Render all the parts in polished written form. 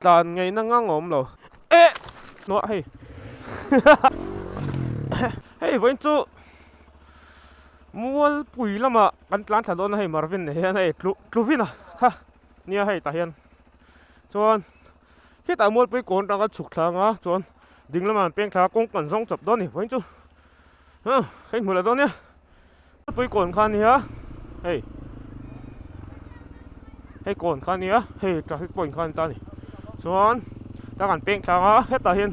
Tlan ngaihna ngang a awm lo. Eh! Hnuah hei. Hei vawiin chu Mualpui lamah kan tlan thla dawn a hei Marvin nen hian hei tlu tluvin a kha nia hei tah hian chuan khitah Mualpui kawn atanga chhuk thla anga chuan ding lamah an peng thla a kawng kan zawng chawp dawn a ni vawiin chu huh ka inhmu leh dawn nia. Pui kawn kha ania hei hei kawn kha ania hei traffic point kha ani ta ani chuan ta kan peng tlang a hetah hian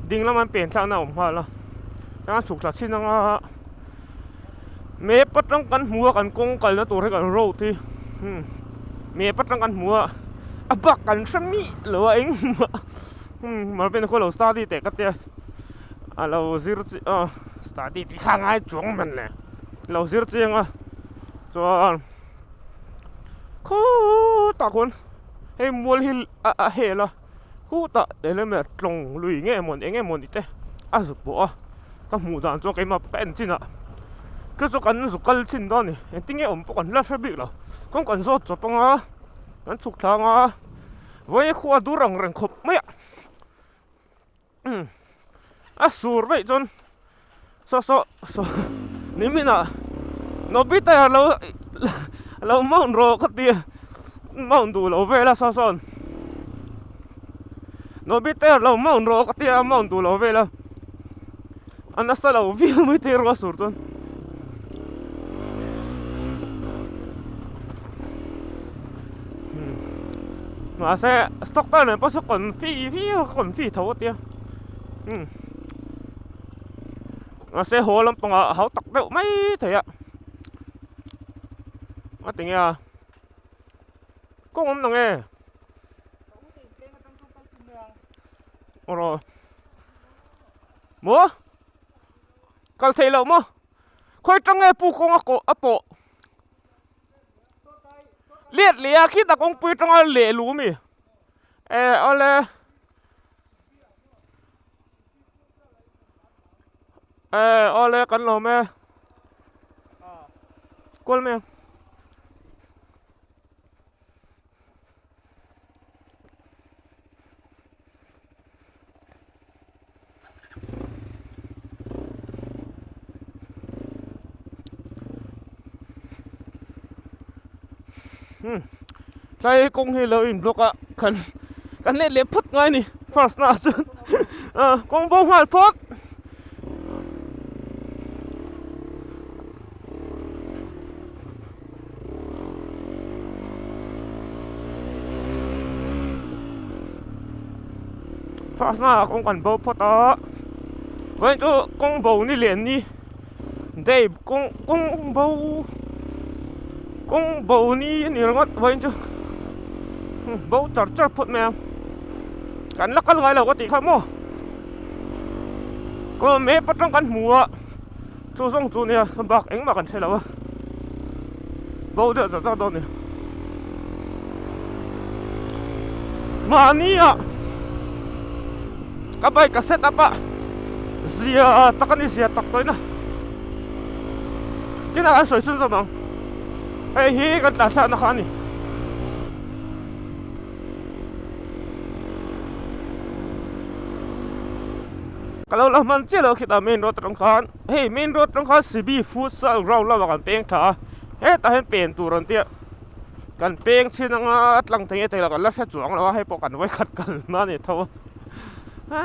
ding lama an pen thlakna a awm nghal a chuan chhuk thla chin anga map atang kan hmu a kan kawng kalna tur hi kan road hi hmm map atang kan hmu a a bak kan hre mih lo a engmah hmm Marvin a khaw lo study teh ka tia. A lo zir chi aw study tih kha ngai chuang man le lo zir chiang a chuan khutah khuan hei mual hi a a hel a khutah eng emaw tlawng lui nge maw eng emaw ni te a zuk pawh a ka hmuh dan chuan keimah ka en chin ah chu chu kan zuk kal chin dawn a ni engtin nge awm pawh kan la hre bik lo kawng kan zawt chawp anga kan chhuk thlang a vawiin khua dur ang reng khawp mai a. A sur veih chuan saw saw saw nimin ah Nobita lo lo mount rawh ka ti a mount duh lo vel a saw sawn Nobita lo mount rawh ka ti a mount duh lo vel a a nasa lo viau mai te erawh a sur chuan. Mahse stock tar nen pawh saw confi viau a confi tho a tia umm mahse haw lampangah a hau tak deuh mai thei a a ti nge a kawng awm nange aw maw kal theih loh maw khawi tang nge pu kawng a kawh a pawh. Liat leh a khita kawngpui atanga leh luh ami eh awle eh awle kan lawm e kual mai ang. Tlai kawng hi lo in block a kan kan let leh phawt ngai a ni first na ah chuan ah kawng bo nghal phawt. First na ah kawng kan bo phawt a vawiin chu kawng bo ni leh ni day kawng kawng bo kawng bo ni a ni ringawt vawiin chu bo char char phawt mai ang kan la kal ngai lo ka tih kha maw kaw map atang kan hmu a. Chu zawng chu nia bak engmah kan hre lo a, bo deuh char char dawn a ni. Mahni ah ka bike ka set up a, zia tak a ni zia tak tawhin a, tinah kan sawi chhunzawm ang, hei hi kan tlan thlakna kha a ni. Ka lo la hman chiah lo khitah main road atang khan hei main road atang khan Sibi futsal ground lamah kan peng tha a hetah hian pen tur an tia kan peng chhin anga tlang thei nge thei lo kan la hre chuang lo a hei pawh kan vawikhat kal na a ni tho a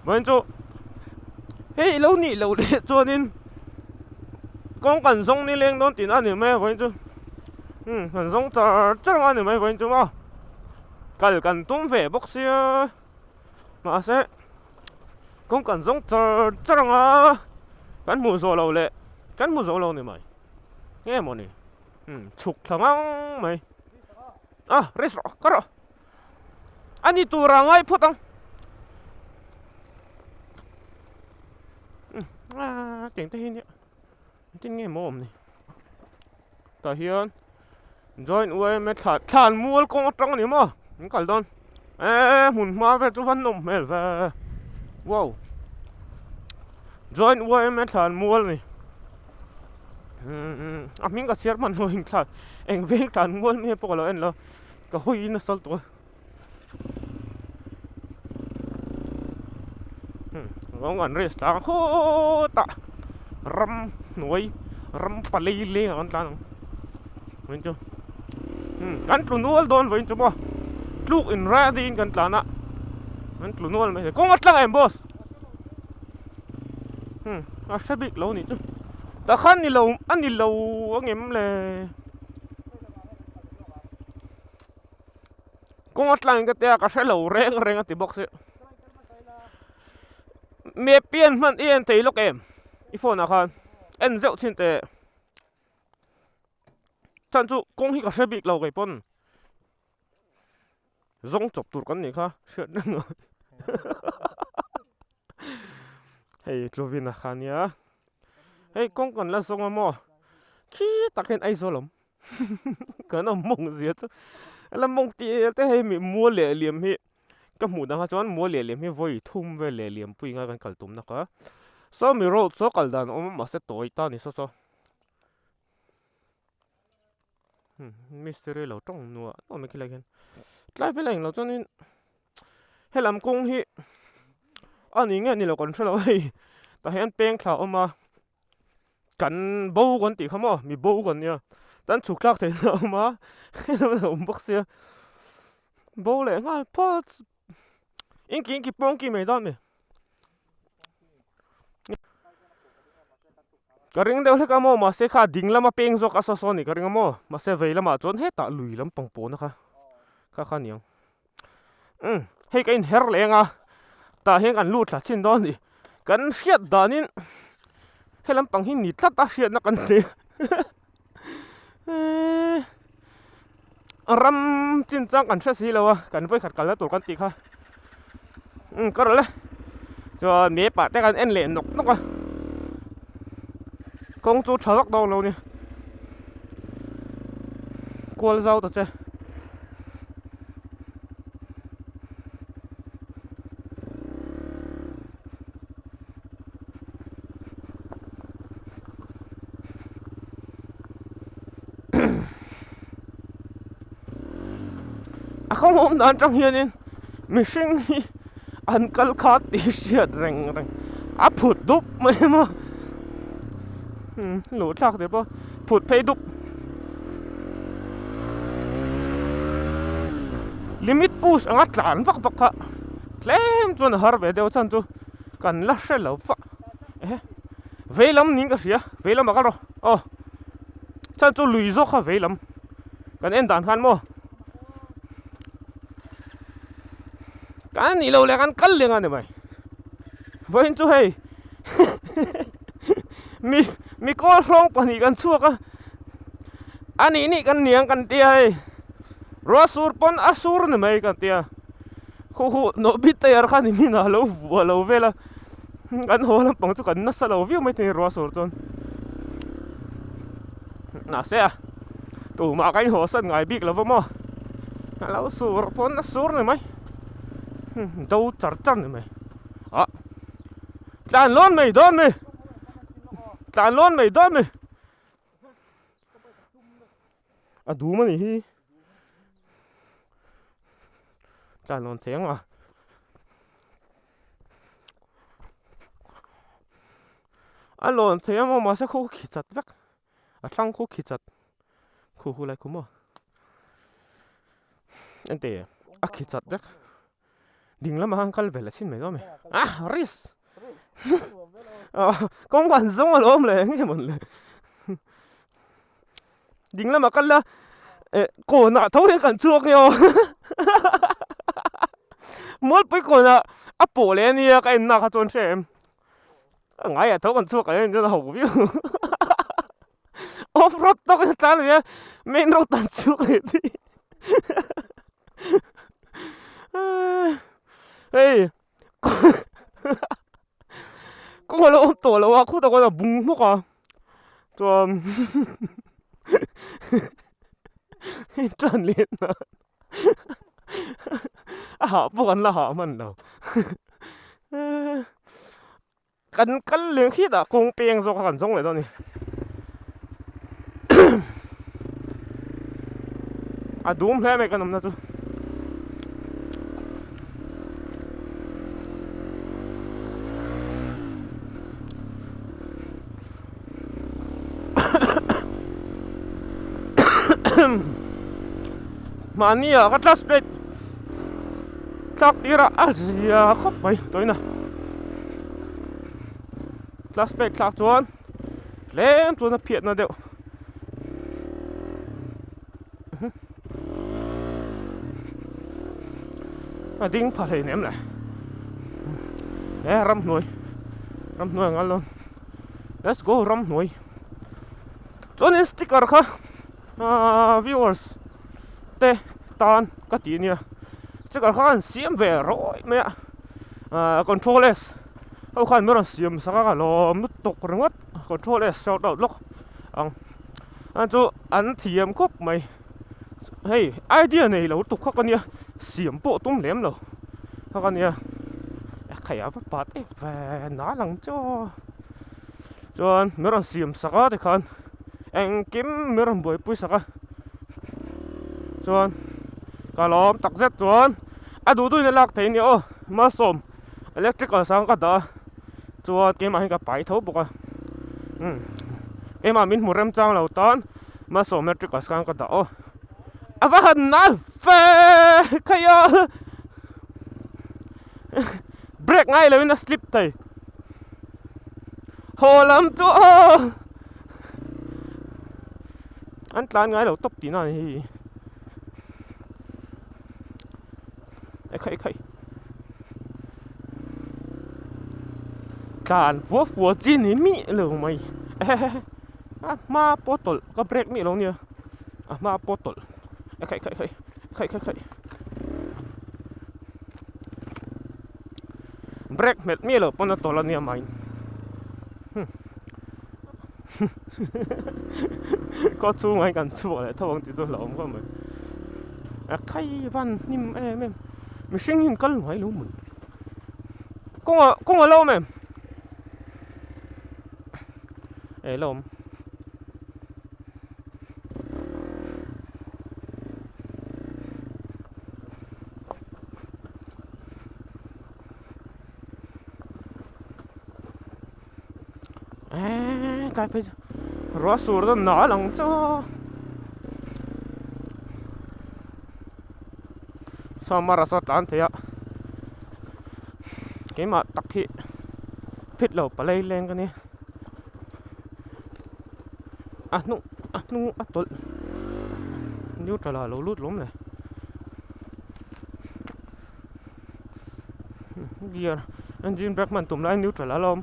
vawiin chu hei lo nih loh leh chuanin kawng kan zawng ni leng dawn tihna a ni mai a vawiin chu umm kan zawng char char ang a ni mai vawiin chu maw kal kan tum ve bawk sia. Mahse kawng kan zawng char char ang a, kan hmuh zawh loh leh kan hmu zawh lo ni mai nge maw ni umm chhuk thla ngang mai a rest rawh ka rawh a ni tura ngai phawt ang umm a teng te hi nia engtin nge maw awm ni tah hian. Joint yma thla thlan mual kawng atang a ni maw an kal dawn eee hmun hma vel chu va nawm hmel ve wow joint yma thlan mual a ni umm a hming ka chhiar hman lo eng thla eng veng thlan mual nge pawh ka lo en lo ka hawi nasa lutuk a. Kawng kan race tlang khutah ram hnuai ram palei leng ah kan tlan ang vawiin chu kan tlu nual dawn vawiin chu maw tluk in ready in kan tlan a kan tlu nual mai thei kawng a tlang em boss a hre bik lo nih chu tah khan ni lo a ni lo ang em le. Kawng a tlang ka tia ka hre lo reng reng a ti bawk si. Map hi an hman i en thei lawk em i phone ah khan en zeuh chin teh chhan chu kawng hi ka hre bik lo kei pawn zawng chawp tur kan nih kha hriat reng a hei tluvin a kha nia hei kawng kan la zawng a maw khi tak hian Aizawl a awm. Kan awm mawng zia chu la mawng tih te hei mi mual leh liam hi ka hmuh dang ah chuan mual leh liam hi vawi thum vel leh liam pui ngai kan kal tum nak a saw mi road saw kal dan a awm a mahse tawi ta a ni saw saw mistiri lo tawng nuah nuah mai khilai khian tlai vel a englo chuanin helam kawng hi a ni nge ni lo kan hrelo hei tah hian peng thla a awm a. Kan bo kan tih kha maw mi bo kan nia tan chhuk thlak theih na a awm a helai a awm bawk sia bo leh nghal phawt inki inki pawng ki mai dawn mi ka ring deuh hlek a maw mahse kha ding lama peng zawk a saw saw a nih ka ring a maw mahse vei lamah chuan hetah lui lampang pawhna kha kha kha a ni ang. Umm hei ka inher leh eng a tah hian kan lut thla chhin dawn a ni kan hriat danin he lampang hi ni tlat a hriatna kan nei eee ram chin chang kan hre si lo a kan vawikhat kalna tur kan tih kha umm ka rawlh e chuan map ah te kan en leh nawk nawk a kawng chu tha vak dawn lo a ni kual zau ta che. A kawng awm dan atang hianin mihring hi an kal khat tih hriat reng reng a phut dup mai a maw luh thlak tih pawh phut phei dup limit push anga tlan vak vak kha tlem chuan a har ve deuh chhan chu kan la hre lo vak ehe vei lam niin ka hria vei lamah kal rawh aw chhan chu lui zawk kha vei lam kan en dan khan maw kan nih loh leh kan kal leng a ni mai vawiin chu hei mi mi kawl hrawng pahnih kan chhuak a a nih nih kan niang kan tia hei ruah sur pawn a sur a ni mai kan tia khaw huh nawh bit tayar kha ni min a lo vuah lo vel a kan haw lampang chu kan nasa lo viau mai thei ruah sur chuan mahse a tumah ka inhaw san ngai bik lo va maw a lo sur pawn a sur ni mai do char char ni mai ah tlan lawn mai dawn mai tlan lawn mai dawn mai a dum a nih hi tlan lawn thei ang a. A lawn thei a maw mahse khaw khi chat vek a thlang khu khi chat khu hu lai khu maw ente a khi chat vek ding lamah khan kal ve leh chin mai dawn a mi ah risk kawng kan zawng alawm le eng nge mawn le ding lamah kal la eh kawnah tho hian kan chhuak nge aw mualpui kawnah a pawh leh ania ka en na kha chuan hre em. A ngaiah tho kan chhuak ang chuan a ho viau off road tawk in a tlan ve a main road an chhuak leh daih hei kawng a lo awm tawh lo a khutah khuan a bung hmawk a chuan hei tan leh hna a hah pawh kan la hah hman lo kan kal leh khitah kawng peng zawk kha kan zawng leh dawn a ni a dum hle mai kan awmna chu. Mahni ah ka clutch plate thlak tir a a zia khawp mai tawina clutch plate thlak chuan tlem chuan a phiatna deuh a ding pha hlei nem le he ramhnuai ramhnuai ang alawm let's go ramhnuai chuanin sticker kha Ahh viewers te tan ka tih nia sticker kha an siam ve rawih mai a ahh control s ho khan min rawn siam sak a ka lawm lutuk ringawt control s shout out lawk ang a chu an thiam khawp mai hei idea nei lo lutuk khawp ania siam pawh tum lem lo khawp ania khai a va pat em ve na lang chu aw. Chuan min rawn siam sak a tikhan engkim min rawn buaipui sak a chuan ka lawm tak zet chuan a duh duhin a lak thei ania aw malsawm electrical sang ka dah a chuan keimah hian ka pai tho bawk a umm keimah min hmu remchang lo tan malsawm electrical sang ka dah aw a va han nal fe khai a break ngai loin a slip thei. Haw lam chu aw an tlan ngai lo tawp tihna a ni hei ekhai ekhai tlan fua fua chi ni miah lo mai ehehe a hma pawh tawlh ka break miah lo nia a hma pawh tawlh ekhai ekhai ekhai ekhai ekhai ekhai. Break hmet miah loh pawn a tawlh a nia main khaw chhungah hian kan chhuak leh tho ang tih chu hlauhawm khawp mai a khai van hnim em em mihring hi an kal mai lo maw kawngah kawng a la awm em eh la awm. Eee tlai phei chu ruah sur dawn nal ang chu sawmara saw tlan thei a keimah tak hi phit lo palai leng ka nia a hnung a hnung a tawlh neutral ah a lo lut lawm le. Gear engine brake hman tum laiin neutral a la awm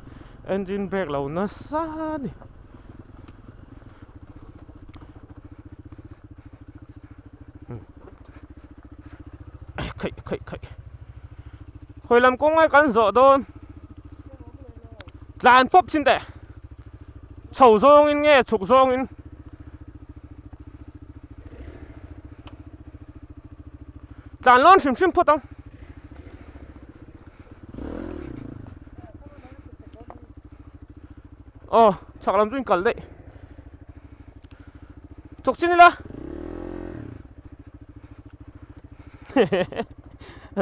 engine brake lo nasa a ni. Khaih khaih khaih khawi lam kawng nge kan zawh dawn tlan pawp chin teh chho zawngin nge chhuk zawngin. Tlan lawn hrim hrim phawt ang. Aw, chhak lam chu in kal daih. Chawk chin ila.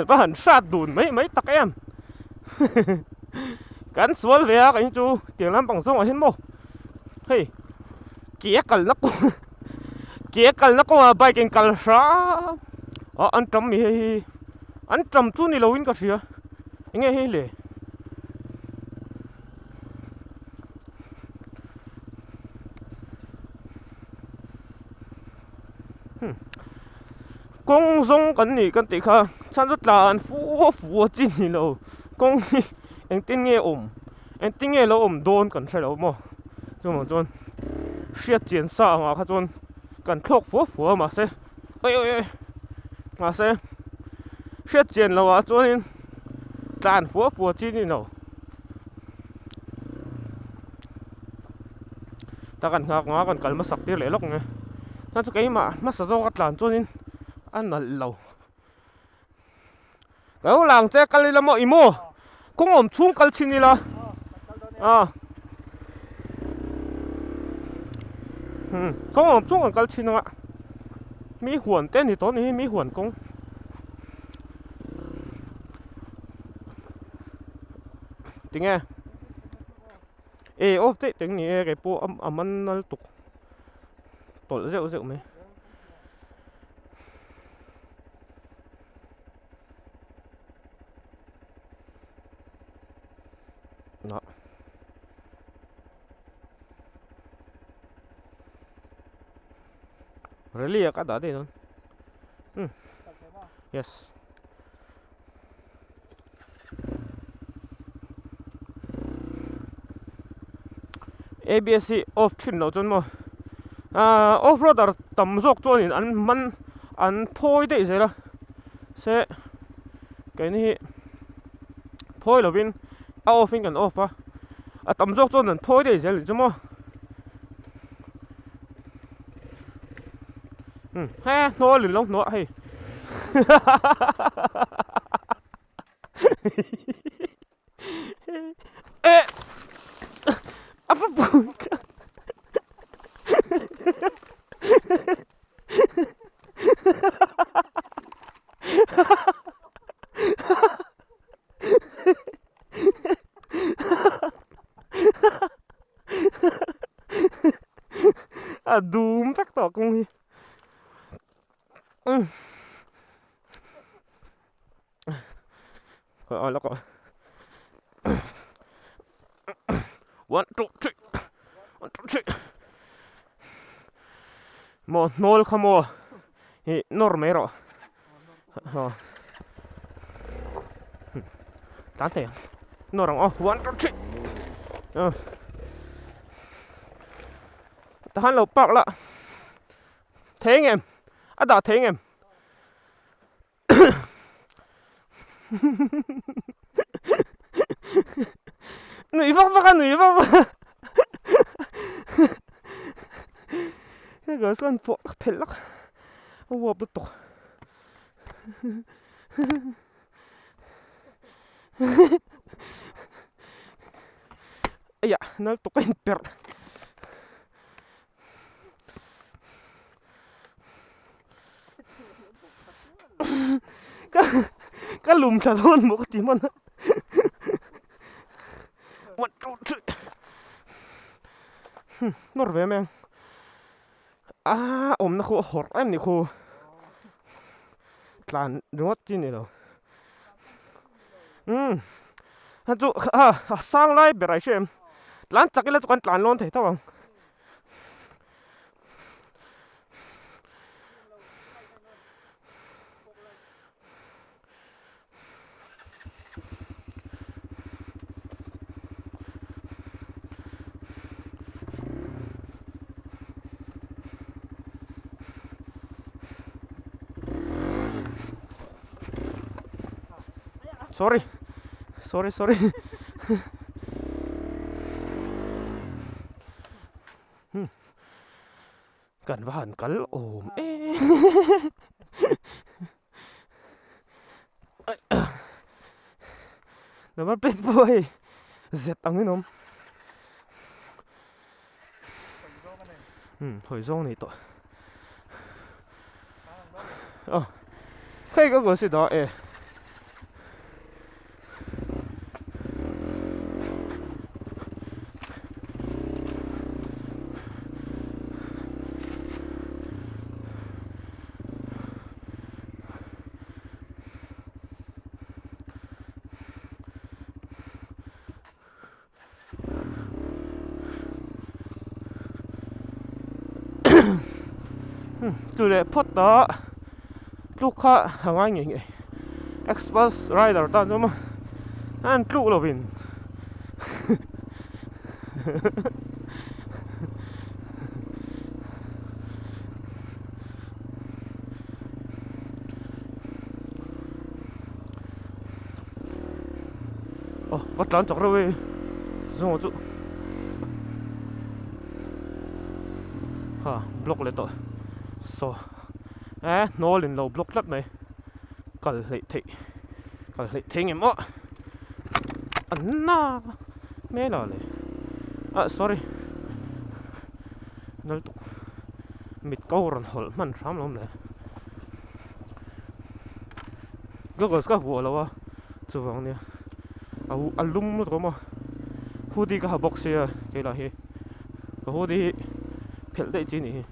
Va han hrat dun mai mai tak em. Kan sual ve a kan chu tiang lampang zawngah hian maw. Hei, ke a kalna kawng. Ke a kalna kawngah bike in kal hram a an tam mi hei hi an tam chu ni loin ka hria enge hei le kawng zawng kan nih kan tih kha chhan chu tlan fua fua chi ni lo kawng hi engtin nge awm. Engtin nge lo awm dawn kan hre lo maw? Chuvang chuan hriat chian sa angah kha chuan kan thlawk fua fua a mahse oi oi oi mahse hriat chian loh ah chuanin tlan fua fua chi ni lo. Ta kan nghak nga kan kal hmasak tir leh lawk nge chuan chu keimah hmasa zawk a tlan chuanin a nalh lo. Ka lo lang che kal ila maw i maw kawng awm chhung kal chhin ila a hmm kawng awm chhung kan kal chhin anga mi huan te ni tawh ni hi mi huan kawng tinge e off daih teng ni e keipawh a man nal tuk tawlh zeuh zeuh mai. Rally ah ka dah daih dawn. Hmm. Yes. ABS hi off thin loh chuan maw ah off roader tam zawk chuanin an man an phawi daih zel a se keini hi phawi lovin a off in kan off a a tam zawk chuan an phawi daih zel anih chu maw hmm he hnawl in lo hnuah hei Eh! Apa pun? A dum vek tawh kawng hi. Ờ lắc rồi. One, two, three. One, two, three. Maw hnawl kha maw hi nawr mai rawh. Ờ. Tlan thei ang. Nawr ang aw. One, two, three. Ờ. Tahan lo park la. Thei ngem. A dah thei ngem. Nui vak vak a nui vak vak a he girl chuan pawh a phelh lak a uap lutuk eiah nal tuk a inperh. Ka ka lum thla dawn maw ka ti hman a one two three hmm nawr ve mai ang a awmna khu a hawrh em ni khu tlan ringawt chi ni lo umm a chu a sang lai ber a i hria em tlan chak ila chu kan tlan lawn thei tho ang. Sorry sorry sorry Hmm. Kan va han kal awm e. Number plate pawh hei zet angin awm. Hmm, hawi zawng nei tawh. Oh. Hei ka gosi da e. Tu leh phawt a tluk kha a ngai ngei ngei express rider tan chuan maw an tluk lovin Aw va tlan chak reuh e zawng chu ha block leh tawh saw eh hnawl in lo block tlat mai kal hleih theih kal hleih thei ngem aw an na hmel ah le ah sorry nal tuk mit ko rawn hawlh hman hram lo awm le. Goggles ka vuah lo a chuvang nia a a lum lutuk awm a hoodie ka ha bawk sia kei lah hi ka hoodie hi phelh daih chi a nih hi.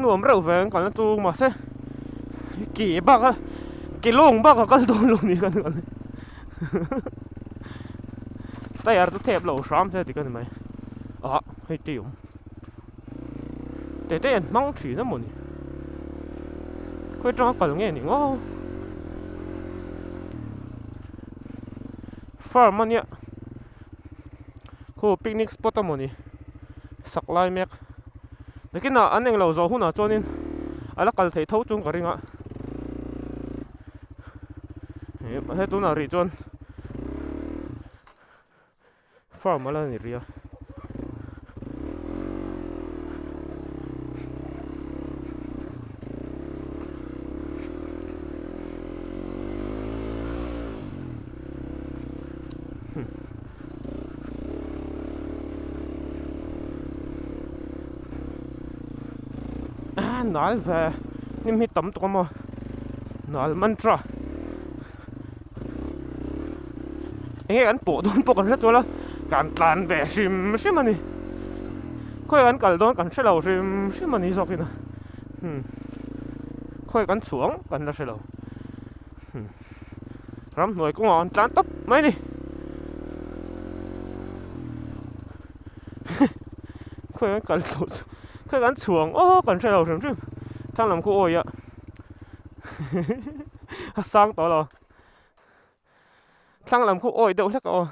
Nuam reuh ve an kalna chu mahse ke bak a ke lawng bak a kal dawn lo ni kan kal tyre chu thep lo hram se dik a ni mai ah hei te awm tete an hmang thin a mawni khawi atanga kal nge ni ngawt farm a nia khu picnic spot a mawni sak lai mek nakinah an englo zawh hunah chuanin a la kal theih tho chung ka ring a he tunah rih chuan farm a la ni rih a. Nal ve hnim hi tam tuk a maw nal mantra enge kan pawh dawn pawh kan hre chual a kan tlan ve hrim hrim a ni khawi kan kal dawn kan hre lo hrim hrim a ni zawk in a khawi kan chhuang kan la hre lo. Ramhnuai kawngah an tlan tawp mai a ni. Khawi an kal tawh chu khawi an chhuang aw kan hre lo hrim hrim thlang lam khu awi a a sang tawh lo thlang lam khu awi deuh hlek a aw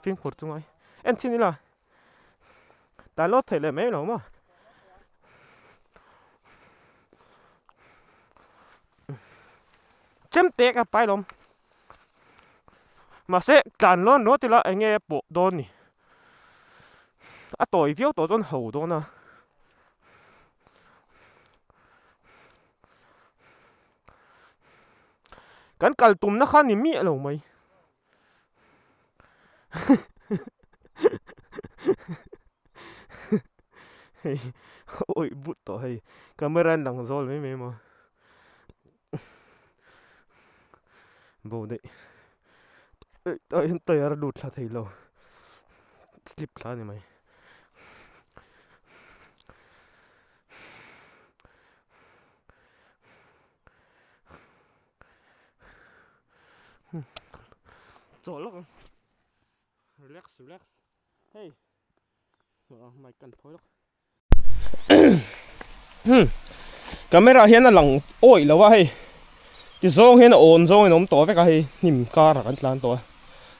fimkhur chu ngai en chin ila tan lawt theih leh mai lo maw. Chem te ka pai lawm mahse tlan lawn rawt ila eng nge pawh dawn ni a tawi viau tawh chuan ho dawn a kan kal tumna kha ni miah lo mai. Hei awih but tawh hei camera in lang zawl mai mai maw bo daih tah hian tyre a lut thla thei lo slip thla a ni mai. Chawh lawk ang relax relax hei mic kan phawi lawk camera hian a lang awih lo a hei ti zawng hian a awn zawng in a awm tawh vek a hei hnim karah kan tlan tawh a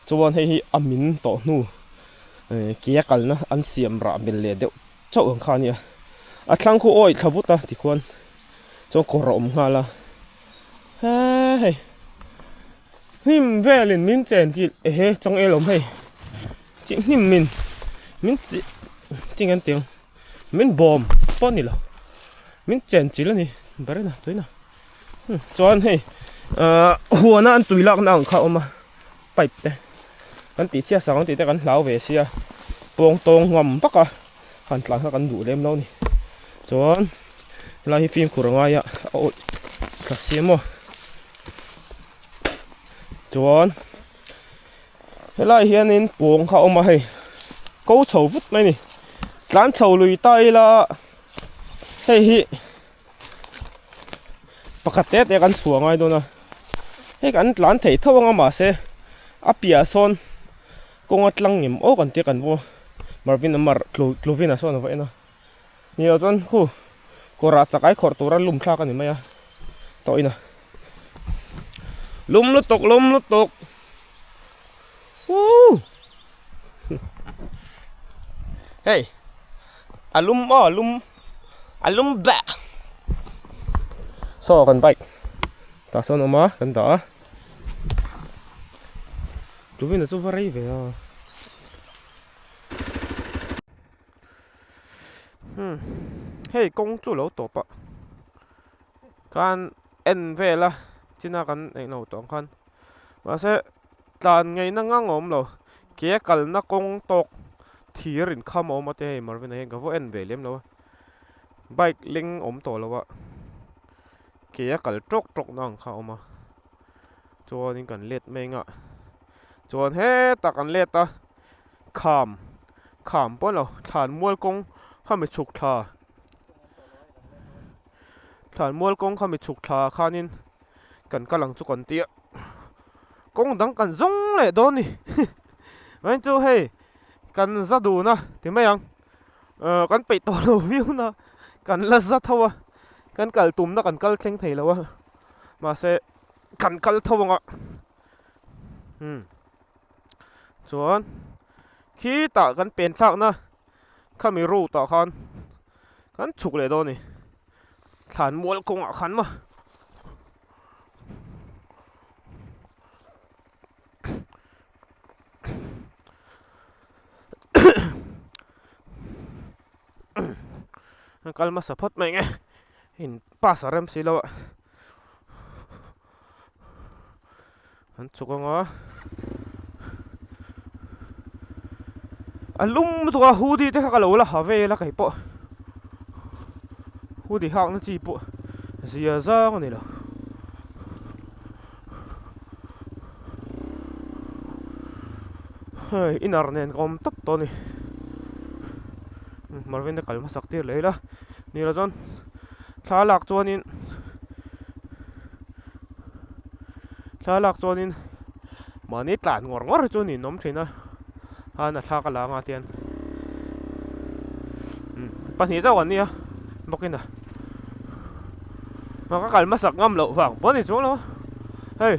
chuan hei hi a min tawh hnu ke a kalna an siam rah bel leh deuh chauh ang kha a nia a thlang khu awih thla vut a tikhuan chuan kawr a awm nghal a he hei hnim velin min chen tih ehe changel awm hei chi hnim min min chi tinge an tiang min bawm pawh a ni lo min chen chilh a ni ber a tuina chuan hei ahh huana an tui lakna ang kha a awm a pipe te kan tih chhiat sak ang tih te kan hlau ve sia pawng tawng ngam vak a. Han tlan kha kan duh lem lo a ni. Chuan helai hi fimkhur a ngai a, a awih thla si maw. Chuan helai hianin pawng kha a awm a hei, ko chho vut mai a ni. Tlan chho lui ta ila hei hi pakhat te te kan chhuah ngai dawn a, hei kan tlan thei tho anga mahse a piah sawn. Kawnga tlang ngem awk an tia kan vaw Marvin a mar Tluvin a sawn a va en a ni lo chuan khu kawrah chakai khawrh tura lum thlak a ni mai a tawh in a lum lutuk lum lutuk woo hei a lum aw a lum a lum beh saw kan bike tah sawn a awm a kan dah a. Tuvina chu va rei ve a. Hmm. Hei kawng chu lo tawp a. Khan en vel a china kan eng lo tawh ang khan. Mahse tlan ngaihna ngang a awm lo. Ke kalna kawng tawk thir inkham a awm a te hei Marvin-a hian ka vaw en ve lem lo a. Bike leng awm tawh lo a. Ke a kal tawk tawk na ang kha a awm a. Chuanin kan let mai anga chuan hetah kan let a kham kham pawh lo thlan mual kawng khami chhuk thla. Thlanmual kawng kha mi chhuk thla khanin kan kal ang chu kan tia kawng dang kan zawng leh dawn ni vawiin chu hei kan za dun a ti mai ang ahh kan peih tawh lo viau na kan la za tho a kan kal tumna kan kal thleng thei lo a mahse kan kal tho ang a umm chuan khitah kan pen thlakna khami road ah khan kan chhuk leh dawn a ni thlan mual kawngah khan maw. Kal hmasa phawt mai nge in pass a rem si lo a an chhuk anga a lum lutuk a hoodie te kha ka lo la ha vel a kei pawh hoodie hak na chi pawh zia zang a ni lo. Hei inner nen ka awm tawp tawh a ni Marvin a kal hmasak tir leh ila ni lo chuan thla lak chuanin thla lak chuanin mahni tlan ngawr ngawr hi chu a ninawm thin a khan a thla ka la anga tian pahnih chauh an nia bawkin a. Ka kal hmasak ngam loh vang pawh a ni chuang lo a hei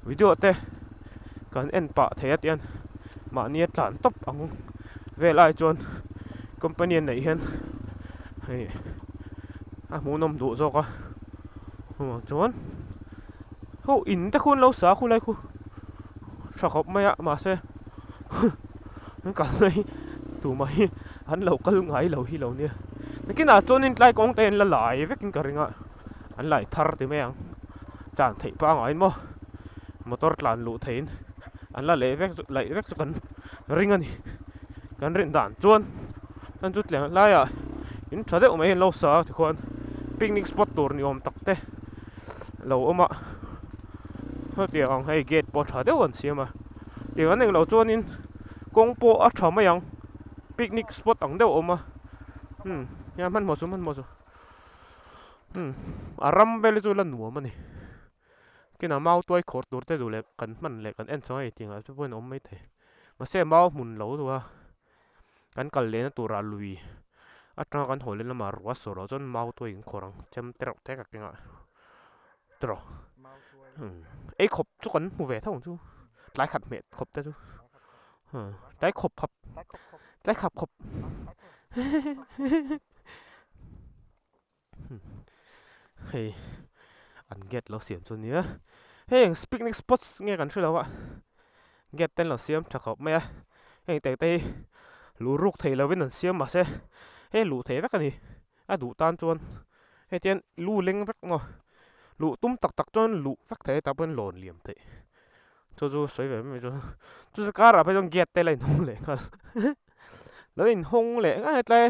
video te kan en pah thei a tiang mahni a tlan tawp ang vel ai chuan company an neih hian hei a hmuhnawm duh zawk a chuvang chuan ho in te khu an lo sa a khulai khu tha khawp mai a mahse an kal na hi tumah hi an lo kal ngai lo hi lo nia nakinah chuanin tlai kawng te an la lai vekin ka ring a an lai thar ti mai ang tlan theih pangngai maw motor tlan luh theihin an la leh vek chu laih vek chu kan ring a ni kan rin dan chuan chuan chu tleng laiah in tha deuh mai an lo sa a tikhuan picnic spot tur ni awm tak te lo awm a hetiang ang hei gate pawh tha deuh an siam a tiang an englo chuanin kawng pawh a tha mai ang picnic spot ang deuh a awm a umm nia hmanhmawh chu hmanhmawh chu umm a ram vel hi chu la nuam a ni kinah mau tuai khawr tur te duh leh kan hman leh kan en chang a hei tiangah te pawhin a awm maithei mahse mau hmun lo duh a kan kal lehna turah lui atanga kan haw leh lamah ruah sawr loh chuan mau tuai in khawr ang chem te reuh te ka keng a tawrh ei khawp chu kan hmu ve tho ang chu tlai khat hmeh khawp te chu tlai khawp khawp tlai khap khawp hei an gate lo siam chu nia hei eng picnic spots nge kan hre lo a gate te an lo siam tha khawp mai a heng te te hi luh ruk thei lovin an siam mahse hei luh theih vek a ni a duh tan chuan hei tian lu leng vek maw luh tum tak tak chuan luh vek theih a tah pawhin lawn liam theih chu chu sawi ve mai chu chu chu karah phei chuan gate te la inhawng leh nghal lo inhawng leh nghal hetlai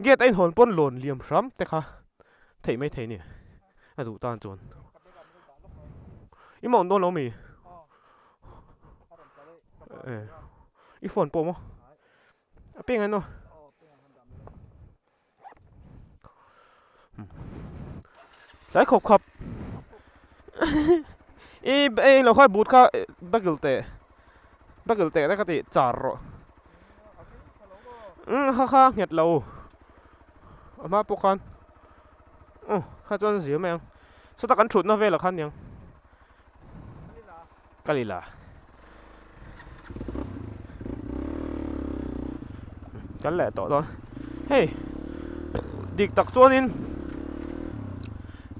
gate a inhawn pawn lawn liam hram te kha theih mai thei a ni a duh tan chuan i mount dawn lo mi i phone pawh maw a peng an aw. Tlai khawp khawp i ei lo kha but kha bagel teh bagel teh te ka tih char rawh umm kha kha nghet lo a hma pawh khan aw kha chuan zir mai ang sawta kan thutna velah khan niang ka lila kan leh tawh dawn hei dik tak chuanin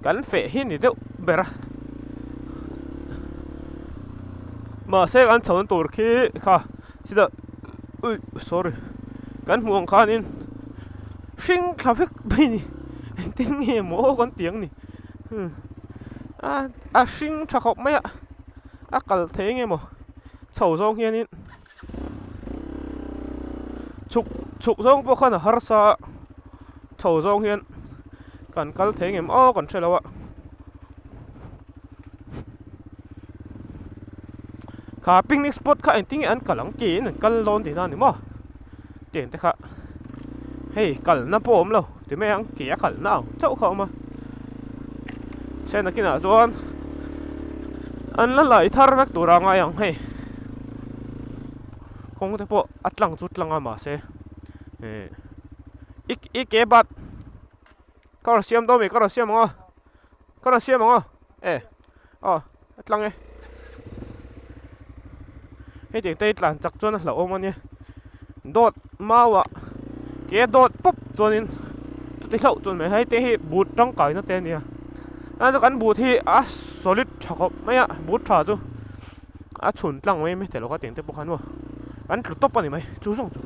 kan feh hi ni deuh ber a mahse kan chho tur khi kha chutah ui sorry kan hmuh ang khanin hring thla vek mai a ni engtin nge maw kan ti ang ni a a hring tha khawp mai a a kal thei eng emaw chho zawng hianin chhuk chhuk zawng pawh khan a harsa a chho zawng hian kan kal thei ngem aw kan hre lo a kha picnic spot kha engtin nge an kal ang tiin an kal dawn tihna a ni maw tiang te kha hei kalna pawh a awm lo ti mai ang ke a kalna ang chauh kha a awm a. Se nakinah chuan an la lai thar vek tur a ngai ang hei kawng te pawh a tlang chu tlang a mahse eh i i ke bat ka rawn siam dawn mi ka rawn siam ang a ka rawn siam ang a e aw a tlang e hetiang te hi tlan chak chuan a hlauhawm a nia dawt mau ah ke dawt pawp chuanin chuti hlauh chuan mai hei te hi but tangkaina te a nia a chu kan but hi a solid tha khawp mai a but tha chu a chhun tlang mai mai tello kha tiang te pawh khan maw an tlu tawp a ni mai chu zawng chu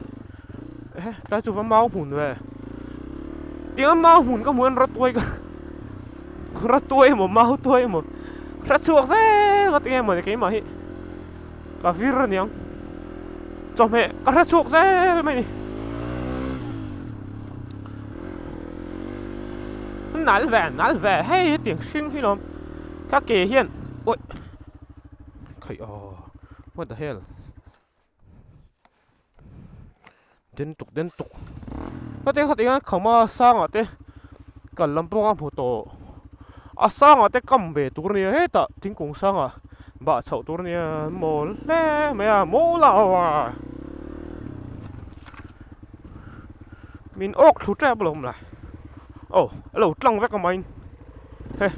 ehe tlai chu va mau hmun ve tiang a mau hmun ka hmu hian rawtuai ka Ratuai emaw Mautuai emaw hre chhuak zel ngawt enge mawni keimah hi ka vir aniang chawhmeh ka hre chhuak zel mai ni nal ve nal ve hei hetiang hring hi lawm ka ke hian awi khaih aw what the hell. Den tuk den tuk heti kha tihian khama sangah te kal lam pawh a hmu tawh a sangah te kam ve tur a nia hetah thingkung sangah bah chhoh tur a nia mawl hle mai a mawl a aw a min awk thlu tep alawm le aw a lo tlang vek a main he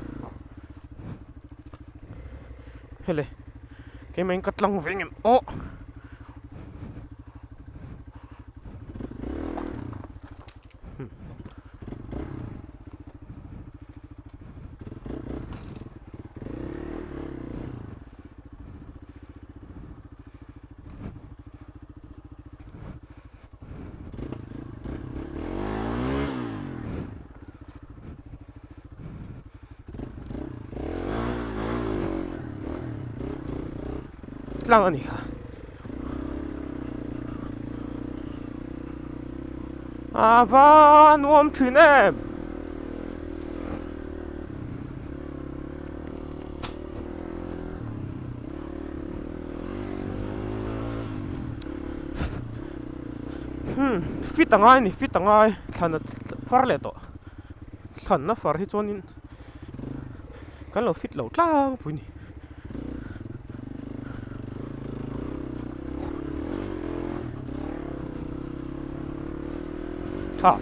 hele. Keimah in ka tlang ve ngem aw. Tlang a ni kha a va nuam thin em hmm fit a ngai a ni fit a ngai thlan a far leh tawh. Thlanna far hi chuanin kan lo fit lo tlangpui ni. Tha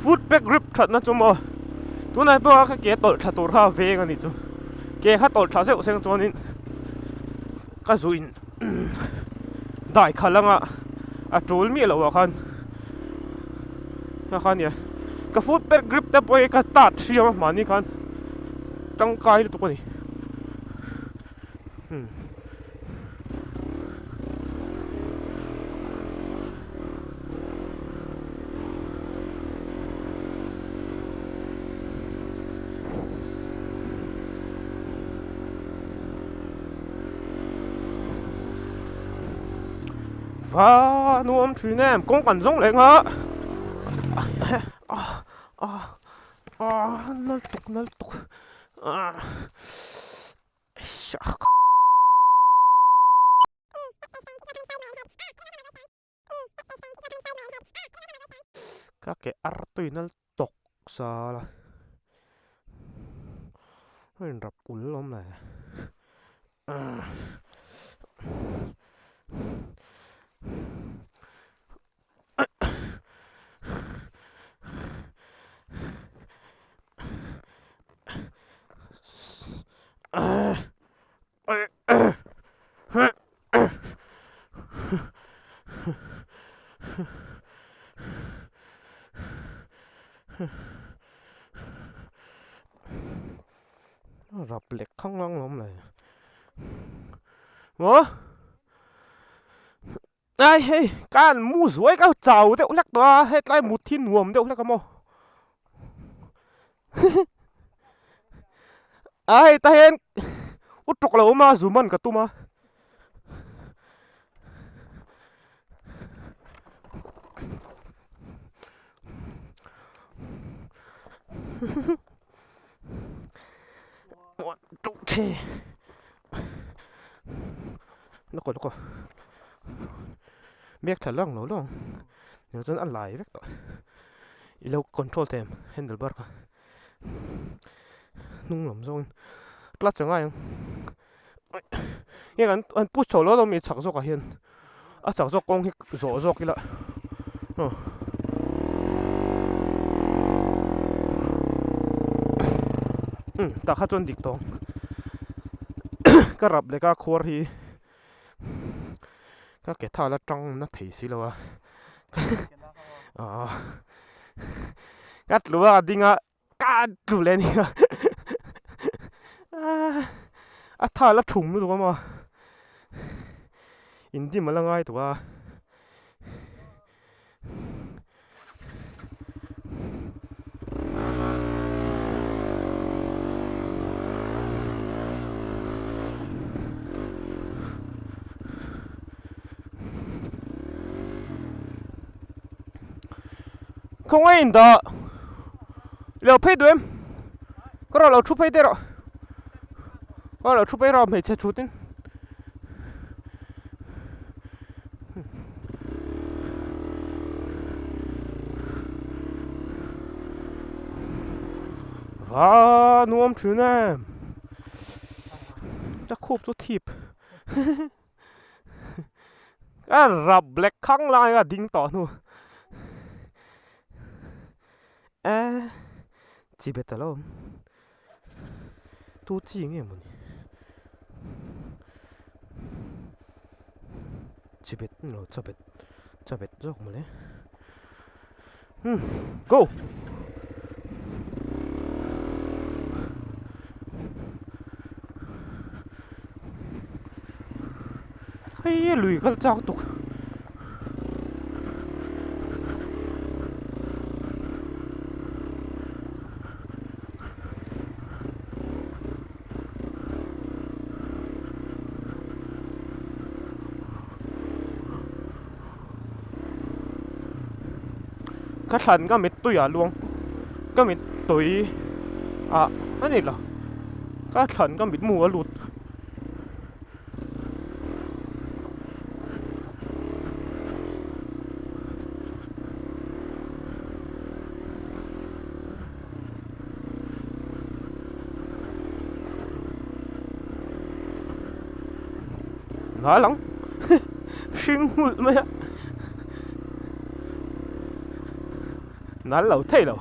foot pack grip thatna chu maw tunah pawh a ka ke tawlh thla tur kha a veng a ni chu ke kha tawlh thla zeuh seng chuanin ka zuin dai khalh anga a tul miah loh ah khan. Kha kha nia ka foot pad grip te pawh hi ka tat hriam a mahni khan tangkai lutuk a ni hmm. Va nuam thin em kawng kan zawng leh nga nal tuk nal tuk ka ke ar tui nal tawk sal a a inrap ul awm le. Rap lek khang lang lawm le. Maw? Ai hei kan mu zuai ka chau deuh hlek tawh a hetlai mut hi nuam deuh hlek a maw. Ai ta hian u tawk lo awm a zu man ka tum a. One two three lawk aw lawk aw biak thla lang lo lo ang ni chuan a lai vek tawh i lo control thei em handle bar kha. hnung lam zawngin clutch a ngai ang nge kan an push chho lo lo mi chak zawkah hian a chak zawk kawng hi zawh zawk ila aw umm tah kha chuan dik tawng ka rap leh ka khuar hi ka ke thal a tang na thei si lo a aw ka tlu a ding a. Ka tlu leh ania a thal a thum lutuk a maw indim a la ngai tawh a. Khawngaih in dah lo phei duh em ka rawh lo thu phei te rawh ka rawh lo thu phei rawh hmeichhe thut in va nuam thin em ka khup chu thip. Ka rap black khang lai a ding tawh hnu e chi bet alo awm tu chi nge mawni chi bet ni lo cha bet cha bet zawk mawle umm go. Hei lui kal chak tuk Ka thlan ka mittui ah luang ka mittui ah a ni lo ka thlan ka mitmu a lut. Ngal ang hring hmulh mai a nal lo thei lo.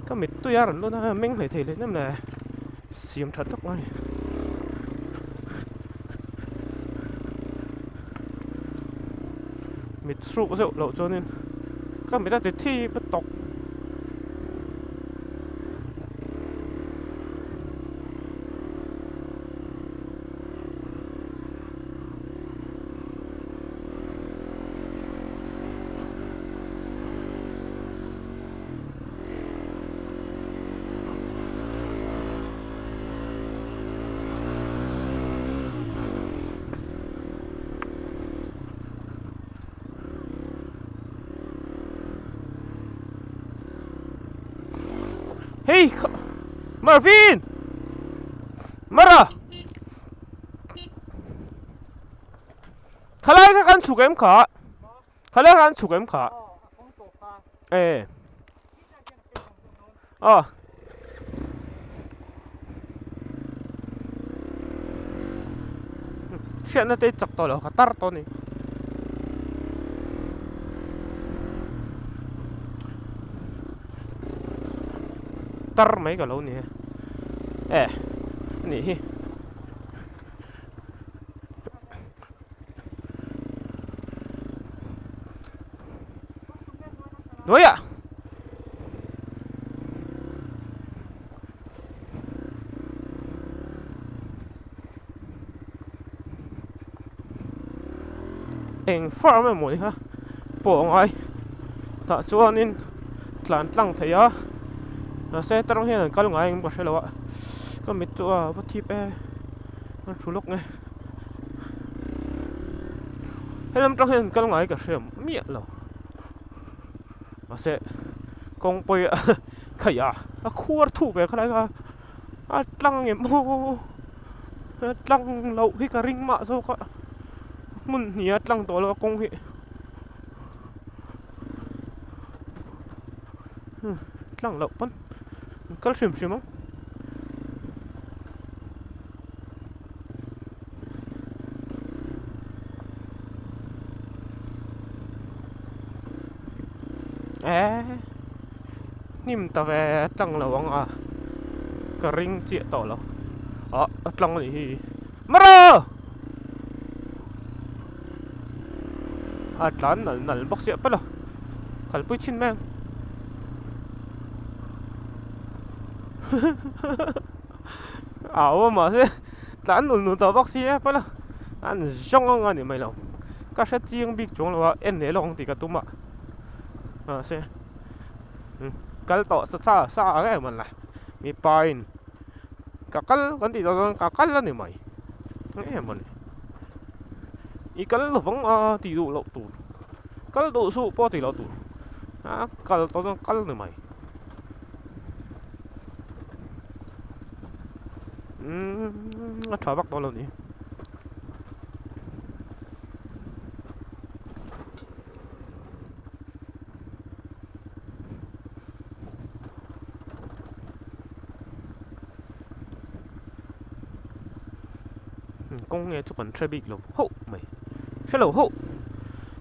Ka mittui a rawn lun a meng hlei thei leh nem le siam tha tak mai. Mit hruk zeuh loh chuanin ka mit a ti thip a tawk. Hei Marvin! Mara! Khalai kha kan chhuk em kha? Khalai kha kan chhuk em kha? E. Aw. Hriatna te chak tawh lo ka tar tawh a ni. Tar mai ka lo ni e. E a nih hi. Hnuaiah eng farm emaw ni kha pawh a ngai tah chuanin tlan tlang thei a mahse tarang hian an kal ngai ang ka hre lo a ka mit chu a va thip e a thu lawk nge helam tang hian kal ngai ka hre miah lo mahse kawng pawi khaih a a khuar thup ve khalai kha. A tlang em aw a tlang loh hi ka ring mah zawk a hmun hnih a tlang tawh lo a kawng hi tlang loh pawn kal hrim hrim ang. Eee hnim ta ve a tlang lo ang a ka ring chiah tawh lo ah a tlang a nih hi mara a tlan nal nal bawk siah palh a kalpui chhin mai ang Au a mahse tlan nul nul tawh bawk si a pawh an zawng ang a ni mai lo ka hre chiang bik chuang lo a en leh lawk ang tih ka tum a mahse kal tawh sa sa sa ang em an la mipa in ka kal kan tih tawh chuan ka kal a ni mai eng em a ni i kal lovang a tih duh loh tur kal duh suh pawh tih loh tur a kal tawh chuan kal a ni mai. Umm a tha vak dawn lo ni. Kawng nge chu kan hre bik lo hauh mai hre lo hauh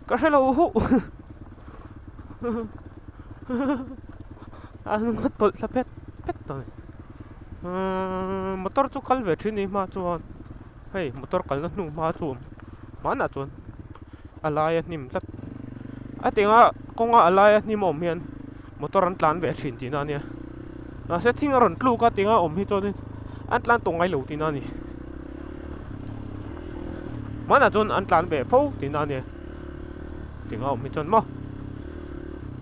ka hre lo hauh. A hnung a tawlh thla phet phet tawh a ni umm motor chu kal ve thin a ni hma chuan hei motor kalna hnu hma chu a awm hmanah chuan a laia hnim tlat a tinga kawnga a laia hnim a awm hian motor an tlan ve thin tihna a nia mahse thing a rawn tluk a tinga awm hi chuanin an tlan tawh ngai lo tihna a ni hmanah chuan an tlan ve fo tihna a nia. Tinga awm hi chuan maw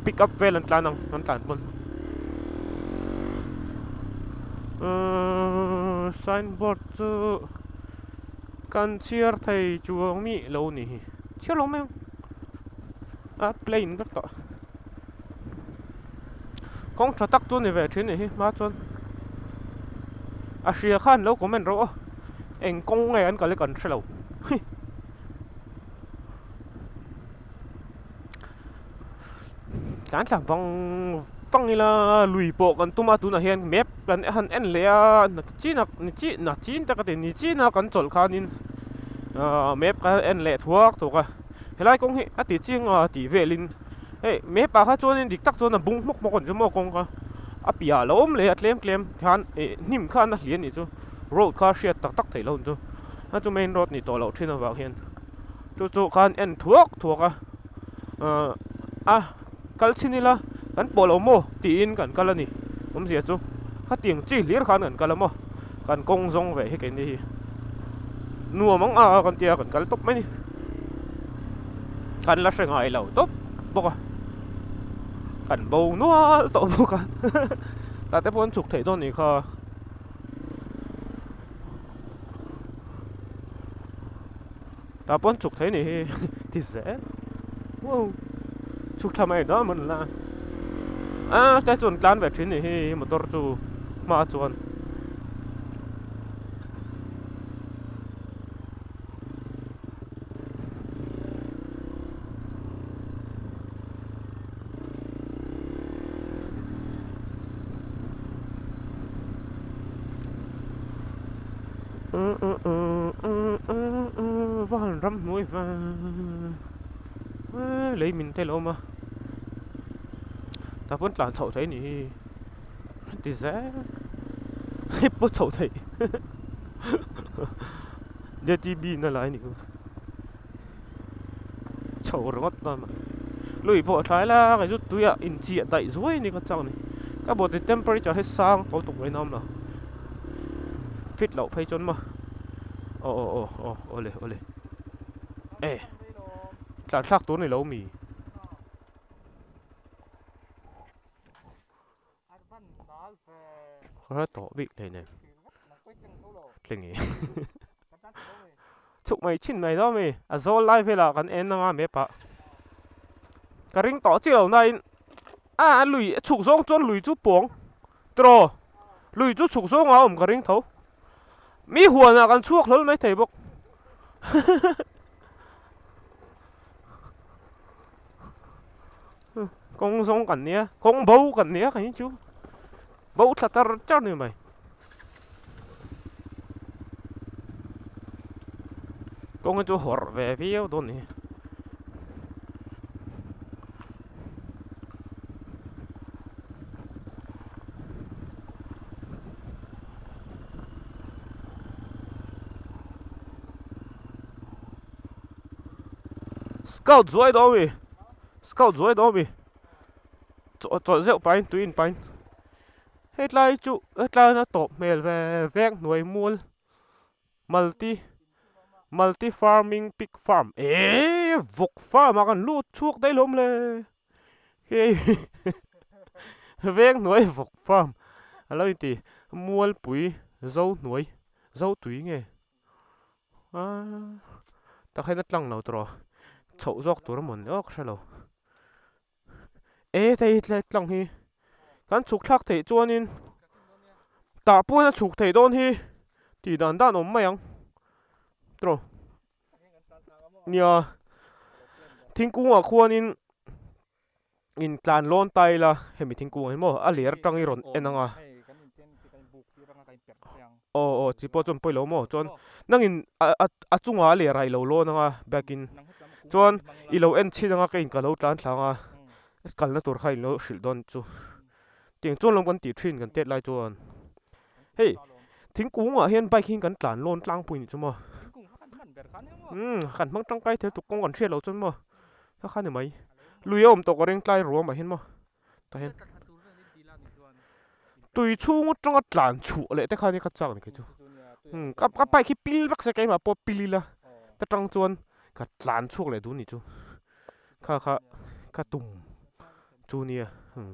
pick up vel an tlan ang an tlan pawn uhh signboard chu kan chhiar thei chuang mi lo ni hi chhiar lo mai ang a plain vek tawh kawng tha tak chu ni ve thin a nih hi hma chuan a hria khan lo comment rawh aw eng kawng nge an kal hi kan hre lo hi. Tlan thla vang vang ila lui pawh kan tum a tunah hian map kan han en leh a chin a ni chi na chin tak a ti ni chin a kan chawlh khanin ahh map kan en leh thuak thuak a helai kawng hi a ti chiang a tih velin hei map ah kha chuanin dik tak chuan a bung hmawk hmawk a ni chu maw kawng kha a piah a lo awm leh a tlem tlem khan ih hnim khan a hliah a nih chu road kha hriat tak tak theih loh a ni chu a chu main road ni tawh loh thin avang hian. Chu chu khan en thuak thuak a ahh a kal chhin ila kan pawh lo maw tiin kan kal a ni awmzia chu khatiang chi hlir khan kan kal a maw kan kawng zawng ve hi keini hi nuam ang a kan tia kan kal tawp mai ni kan la hre ngai lo tawp bawk a kan bo nual tawh bawk a tah te pawh an chhuk theih dawn nih kha. Tah pawn chhuk thei nih hi ti zel wow chhuk thla mai dawn mawn la a te chuan tlan ve thin nih hi motor chu hma chuan. Va han ramhnuai va lei min te lo awm a tah pawn tlan chhoh theih a nih hi ti zel hei pawh chhoh theih J T B na lai a ni chho ringawt dawn mai lui pawh a thlai lai a kei chu tuiah inchiah daih zuai a ni ka chak a ni ka body temperature hi sang tawh lutuk mai a awm lo fit loh phei chuan maw aw aw aw aw awle awle e tlan thlak tur a ni lo mi. Ka tawh bik hleinem tling i chhuk mai chin mai dawn mi a zawl lai velah kan en anga map ah ka ring tawh chiah lo na in a lui a chhuk zawng chuan lui chu pawng tiraw. Lui chu chhuk zawngah a awm ka ring tho. Mi huanah kan chhuak hlawl mai thei bawk. Kawng zawng kan nia, kawng bo kan nia kan chu. Bo thla char char ni mai. Kawng hi chu hawrh ve viau dawn ni. Scout zuai dawn mi scout zuai dawn mi chawlh zeuh pahin tui in pahin hetlai chu hetlai a tawp hmel ve veng hnuai mual multi multi farming pig farm eee vawk farm ah kan lut chhuak daih lawm le hei veng hnuai vawk farm a lo inti mualpui zo hnuai zo tui nge. Aaa tak hian a tlang lo tawh chhoh zawk tur a mawn aw ka hre lo e hei tlai tlang hi kan chhuk thlak theih chuanin tah pawhin a chhuk theih dawn hi tih dan dan awm mai ang tawh nia thingkungah khuanin. In tlan lawn ta ila hemi thingkung ah hi maw a ler atang i rawn en ang a aw aw chi pawh chuan pawi lo maw chuan nangin a a chungah a ler ah i lo lawn ang a bag in chuan i lo en chhin ang a ka in ka lo tlan thla ang a kalna tur kha in lo hrilh dawn chu tiang chuan lawm kan tih thin kan tet lai chuan hei thingkung ah hian bike hi kan tlan lawn tlangpui ni chu maw umm kan hmang tangkai thei tuk kawng kan hriat loh chuan maw. Kha kha ni mai. Lui a awm tawh ka ring tlai ruam ah hian maw tah hian tui chhung atanga tlan chhuah leh te kha nia ka chak ni kei chu umm ka ka bike hi pil vak se keimah pawh pil ila ta tang chuan ka tlan chhuak leh dun ni chu kha kha ka tum chu nia umm.